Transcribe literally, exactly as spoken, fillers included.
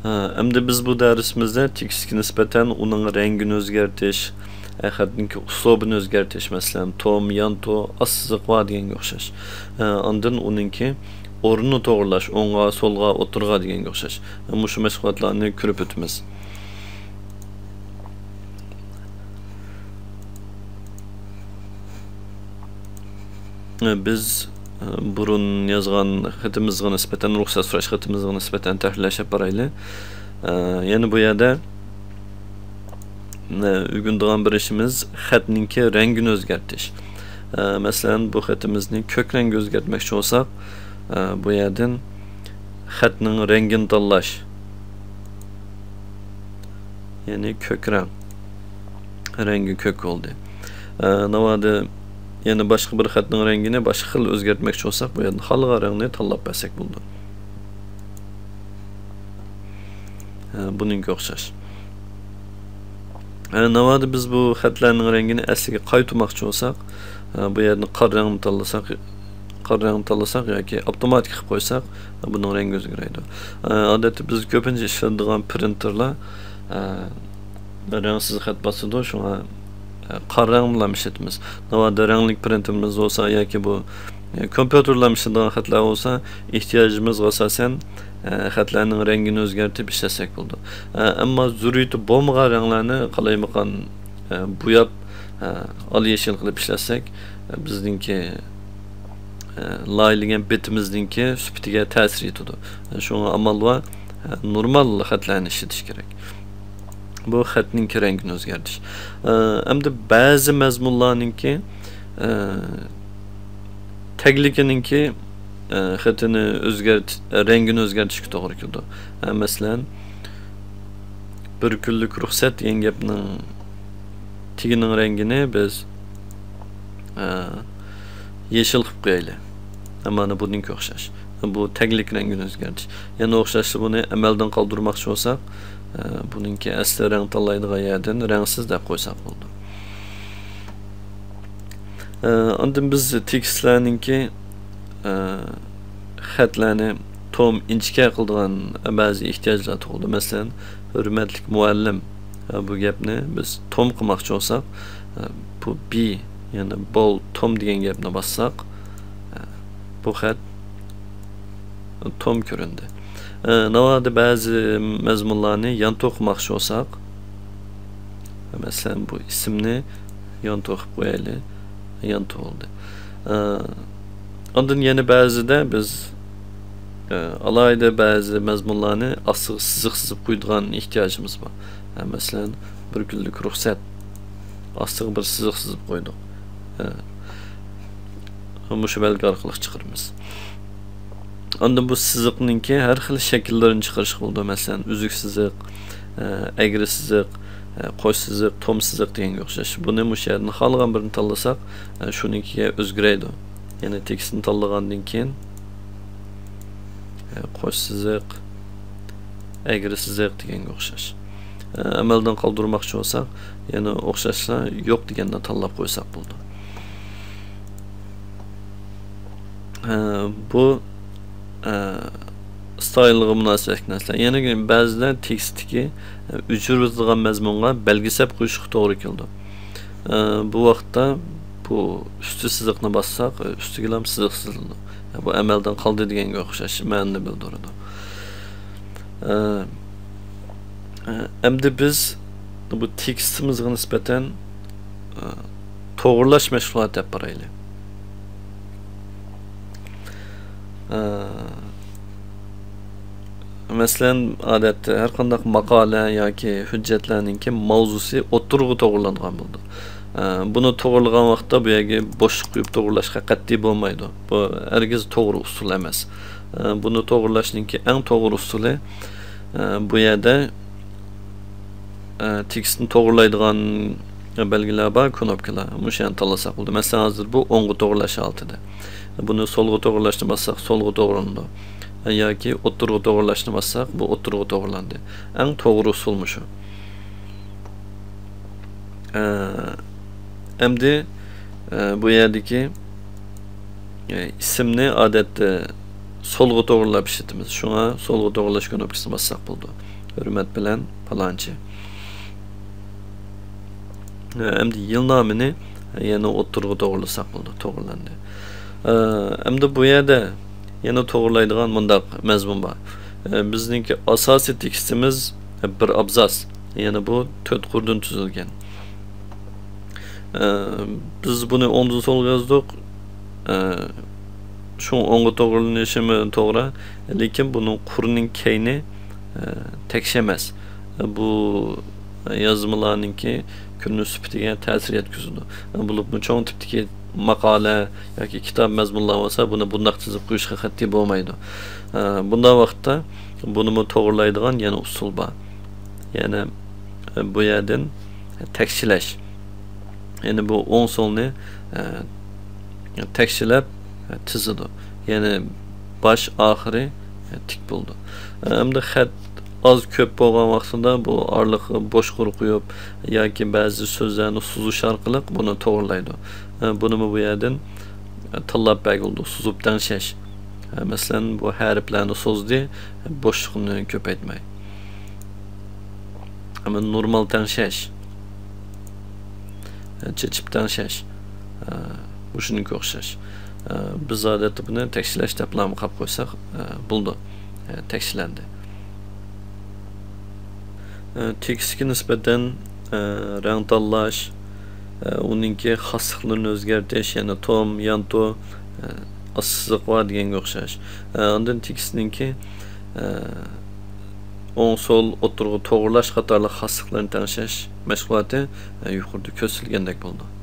ئەمدى بىز بۇ دەرسىمىزدە تېكىستكە نىسبەتەن ئۇنىڭ رەڭگىنى ئۆزگەرتىش، خەتنىڭكى ئۇسلۇبىنى ئۆزگەرتىش، مەسىلەن، توم، يانتۇ، ئاست سىزىق ۋە دېگەنگە ئوخشاش. ئاندىن ئۇنىڭكى ئورنىنى توغرىلاش، ئوڭغا، سولغا، ئوتتۇرىغا دېگەنگە ئوخشاش. مۇشۇ مەشغۇلاتلارنى كۆرۈپ ئۆتىمىز. بىز بۇرۇن يازغان خېتىمىزغا نىسبەتەن، رۇخسەت سوراش خېتىمىزغا نىسبەتەن تەھرىرلەش ئېلىپ بارايلى. يەنە بۇ يەردە ئۆگىنىدىغان بىر ئىشىمىز خەتنىڭكى رەڭگىنى ئۆزگەرتىش. مەسىلەن، بۇ خېتىمىزنى كۆك رەڭگە ئۆزگەرتمەكچى بولساق، بۇ يەردىن خەتنىڭ رەڭگىنى تاللاش. يەنى كۆك رەڭ. رەڭگى كۆك بولدى. ئە، ناۋادا يەنە باشقا بىر خەتنىڭ رەڭگىنى باشقا خىل ئۆزگەرتمەكچى بولساق، بۇ يەردىن خالىغان رەڭنى تاللاپ بەرسەك بولىدۇ. ئە، بۇنىڭغا ئوخشاش. ئە، ناۋادا بىز بۇ خەتلەرنىڭ رەڭگىنى ئەسلىگە قايتۇرماقچى بولساق، ئە، بۇ يەردىن قارا رەڭنى تاللىساق، قارا رەڭنى تاللىساق ياكى ئاپتوماتىك قىلىپ قويساق، بۇنىڭ رەڭگى ئۆزگىرەيدۇ. ئادەتتە بىز كۆپىنچە ئىشلىتىدىغان پرىنتېرلار رەڭسىز خەت باسىدۇ، شۇڭا قارا رەڭ بىلەن ئىشلىتىمىز. ناۋادا رەڭلىك پرىنتېرىمىز بولسا ياكى بۇ كومپيۇتېر بىلەن ئىشلىتىدىغان خەتلەر بولسا، ئېھتىياجىمىزغا ئاساسەن خەتلەرنىڭ رەڭگىنى ئۆزگەرتىپ ئىشلەتسەك بولىدۇ. ئەمما زۆرۈرىيىتى بولمىغان رەڭلەرنى قالايمىقان بوياپ، ئالا يېشىل قىلىپ ئىشلەتسەك، بىزنىڭكى ئە، لايىھەلىگەن بېتىمىزنىڭكى سۈپىتىگە تەسىر يېتىدۇ. شۇڭا ئامال بار، ئە، نورمال خەتلەرنى ئىشلىتىش كېرەك. بۇ خەتنىڭكى رەڭگىنى ئۆزگەرتىش. ئە، ئەمدى بەزى مەزمۇنلارنىڭكى، ئە، تەگلىكىنىڭكى، ئە، خېتىنى ئۆزگەرت-، رەڭگىنى ئۆزگەرتىشكە توغرا كېلىدۇ. ئە، مەسىلەن، بىر كۈنلۈك رۇخسەت دېگەن گەپنىڭ تېگىنىڭ رەڭگىنى بىز، ئە، يېشىل قىلىپ قويايلى. مانا بۇنىڭكى ئوخشاش. بۇ تەگلىك رەڭگىنى ئۆزگەرتىش. يەنە ئوخشاشلا بۇنى ئەمەلدىن قالدۇرماقچى بولساق، ئە، بۇنىڭكى ئەسلى رەڭ تاللايدىغان يەردىن رەڭسىز دەپ قويساق بولىدۇ. ئە، ئاندىن بىز تېكىستلەرنىڭكى، ئە، خەتلەرنى توم ئىنچىكە قىلىدىغان بەزى ئېھتىياجلار تۇغۇلدى. مەسىلەن، ھۆرمەتلىك مۇئەللىم، ئە، بۇ گەپنى بىز توم قىلماقچى بولساق، ئە، بۇ بى، يەنى بول توم دېگەن گەپنى باسساق، ئە، بۇ خەت توم كۆرۈندى. ئە، ناۋادا بەزى مەزمۇنلارنى يانتۇ قىلماقچى بولساق، مەسىلەن، بۇ ئىسىمنى يانتۇ قىلىپ قويايلى. يانتۇ بولدى. ئە، ئاندىن يەنە بەزىدە بىز، ئە، ئالاھىدە بەزى مەزمۇنلارنى ئاستىغا سىزىق سىزىپ قويىدىغان ئېھتىياجىمىز بار. ئە، مەسىلەن، بىر كۈنلۈك رۇخسەت. ئاستىغا بىر سىزىق سىزىپ قويدۇق. ئە، مۇشۇ بەلگە ئارقىلىق چىقىرىمىز. ئاندىن بۇ سىزىقنىڭكى ھەر خىل شەكىللىرىنى چىقىرىشقا بولىدۇ. مەسىلەن، ئۈزۈك سىزىق، ئە، ئەگرى سىزىق، ئە، قوش سىزىق، توم سىزىق دېگەنگە ئوخشاش. بۇنى مۇشۇ يەردىن خالىغان بىرىنى تاللىساق، ئە، شۇنىڭكىگە ئۆزگىرەيدۇ. يەنى تېكىستنى تاللىغاندىن كېيىن، ئە، قوش سىزىق، ئەگرى سىزىق دېگەنگە ئوخشاش. ئە، ئەمەلدىن قالدۇرماقچى بولساق، يەنە ئوخشاشلا يوق دېگەننى تاللاپ قويساق بولىدۇ. ئە، بۇ، ئە، ستايلغا مۇناسىۋەتلىك نەرسىلەر. يەنە بەزىدە تېكىستتىكى، ئە، ئۆچۈرۈلىدىغان مەزمۇنغا بەلگە سەپ قويۇشقا توغرا كېلىدۇ. ئە، بۇ ۋاقىتتا بۇ ئۈستى سىزىقنى باسساق، ئە، ئۈستىگىلا سىزىق سىزىلىدۇ. ئە، بۇ ئەمەلدىن قالدى دېگەنگە ئوخشاش مەنىنى بىلدۈرىدۇ. ئە، ئە، ئەمدى بىز بۇ تېكىستىمىزغا نىسبەتەن، ئە، توغرىلاش مەشغۇلاتى ئېلىپ بارايلى. ئە، مەسىلەن، ئادەتتە ھەر قانداق ماقالە ياكى ھۆججەتلەرنىڭكى ماۋزۇسى ئوتتۇرىغا توغرىلانغان بولىدۇ. ئە، بۇنى توغرىلىغان ۋاقىتتا بۇ يەرگە بوشلۇق قويۇپ توغرىلاشقا قەتئىي بولمايدۇ. بۇ ھەرگىز توغرا ئۇسۇل ئەمەس. ئە، بۇنى توغرىلاشنىڭكى ئەڭ توغرا ئۇسۇلى، ئە، بۇ يەردە، ئە، تېكىستنى توغرىلايدىغان بەلگىلەر بار، كۇنۇپكىلار. مۇشۇ يەرنى تاللىساق بولىدۇ. مەسىلەن، ھازىر بۇ ئوڭغا توغرىلاش ھالىتىدە. بۇنى سولغا توغرىلاشنى باسساق، سولغا توغرىلىنىدۇ. ياكى ئوتتۇرىغا توغرىلاشنى باسساق، بۇ ئوتتۇرىغا توغرىلاندى. ئەڭ توغرا ئۇسۇل مۇشۇ. ئە، ئەمدى، ئە، بۇ يەردىكى، ئە، ئىسىمنى ئادەتتە سولغا توغرىلاپ ئىشلىتىمىز. شۇڭا سولغا توغرىلاش كۇنۇپكىسىنى باسساق بولىدۇ. ھۆرمەت بىلەن پالانچى. ئەمدى يىلنامىنى يەنە ئوتتۇرىغا توغرىلىساق بولىدۇ، توغرىلاندى. ئەمدى بۇ يەردە يەنە توغرىلايدىغان مۇنداق مەزمۇن بار. بىزنىڭكى ئاساسىي تېكىستىمىز بىر ئابزاس، يەنى بۇ تۆت قۇردىن تۈزۈلگەن. بىز بۇنى ئوڭدىن سولغا يازدۇق. شۇڭا ئوڭغا توغرىلىنىشىمۇ توغرا، لېكىن بۇنىڭ قۇرىنىڭ كەينى تەكشى ئەمەس. بۇ يازمىلارنىڭكى كۆرۈنۈش سۈپىتىگە تەسىر يەتكۈزىدۇ. بولۇپمۇ چوڭ تىپتىكى ماقالە ياكى كىتاب مەزمۇنلار بولسا، بۇنى بۇنداق تىزىپ قويۇشقا قەتئىي بولمايدۇ. بۇنداق ۋاقىتتا بۇنىمۇ توغرىلايدىغان يەنە ئۇسۇل بار. يەنى بۇ يەردىن تەكشىلەش. يەنى بۇ ئوڭ سولنى تەكشىلەپ تىزىدۇ. يەنى باش ئاخىرى تىك بولىدۇ. ئەمدى خەت ئاز كۆپ بولغان ۋاقتىدا بۇ ئارىلىققا بوش قۇر قويۇپ ياكى بەزى سۆزلەرنى سوزۇش ئارقىلىق بۇنى توغرىلايدۇ. بۇنىمۇ بۇ يەردىن تاللاپ بەرگىلى بولىدۇ. سوزۇپ تەڭشەش. مەسىلەن، بۇ ھەرپلەرنى سوزدى، بوشلۇقنى كۆپەيتمەي. ئەمما نورمال تەڭشەش، چېچىپ تەڭشەش، مۇشۇنىڭغا ئوخشاش. بىز ئادەتتە بۇنى تەكشىلەش دەپلا قاپ قويساق بولىدۇ. تەكشىلەندى. تېكىستكە نىسبەتەن رەڭ تاللاش، ئۇنىڭكى خاسلىقلىرىنى ئۆزگەرتىش، يەنى توم، يانتۇ، ئاستى سىزىق بار دېگەنگە ئوخشاش. ئاندىن تېكىستنىڭكى ئوڭ سول ئوتتۇرىغا توغرىلاش قاتارلىق خاسلىقلىرىنى تەڭشەش مەشغۇلاتى يۇقىرىدا كۆرسىتىلگەندەك بولىدۇ.